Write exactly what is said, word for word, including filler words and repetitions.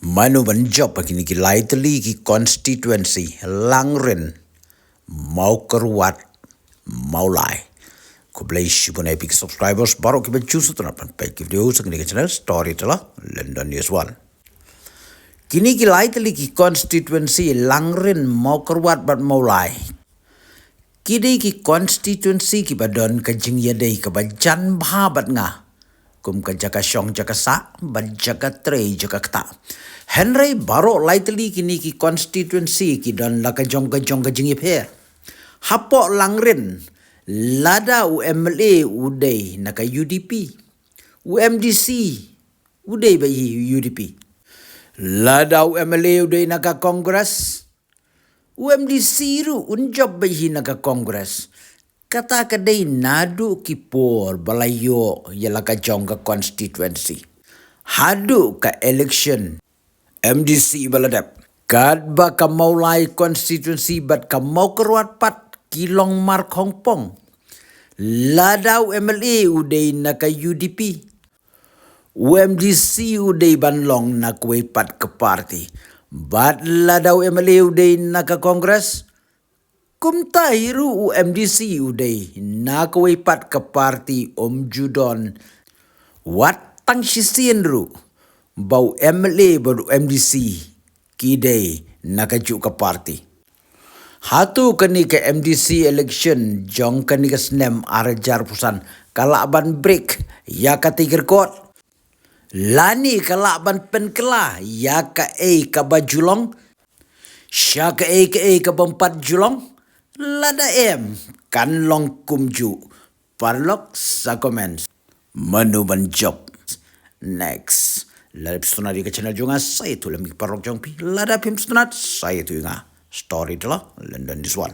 Mano ban jop ha kine ki lai tylli ki constituency, Langrin, Mawkyrwat, Mawlai. Khublei shibun ïa phi ki subscribers baroh kiba ju sngewtynnat ban peit ki video sa kane ka channel Storyteller London News One. Kine ki lai tylli ki constituency, Langrin, Mawkyrwat bad Mawlai, ki dei ki constituency kiba don ka jingïadei kaba jan bha bad nga, kum ka jaka shong jaka sah bad jaka trei jaka ktah. Hynrei baroh lai tylli kine ki constituency ki don la ka jong ka jong ka jingïapher. Hapoh Langrin, lada u MLA u dei na ka UDP, u MDC u dei bad hi UDP. Lada u MLA u dei na ka Congress, u MDC ruh un jop bad hi na ka Congress. Kata ka dei naduh ki por ba la ïoh ïa la ka jong ka constituency haduh ka election MDC ba la dep. Katba ka Mawlai constituency bad ka Mawkyrwat pat ki long markhongpong. Lada u MLA u dei na ka UDP, u MDC u dei ban long na kawei pat ka party. Bad lada u MLA u dei na ka Congress, kumta hi ruh u MDC u dei na kawei pat ka party, um ju don wat tang shisien ruh ba u MLA bad u MDC ki dei na kajuh ka party. Hato kane ka MDC election jong kane ka snem ar hajar arphew san ka lah ban break ïa katei ka record? Lane ka lah ban pynkylla ïa kaei kaba ju long sha kaei kaei kaba ym pat ju long? Lada em, kan long kumjuh? Paralok sa comment. Mano ban jop next? Lada phi sngewtynnat ïa ka channel jong nga, sa ïathuh lem ïa ki paralok jong phi. Lada phim sngewtynnat, sa ïathuh ïa nga. Storyteller London News One.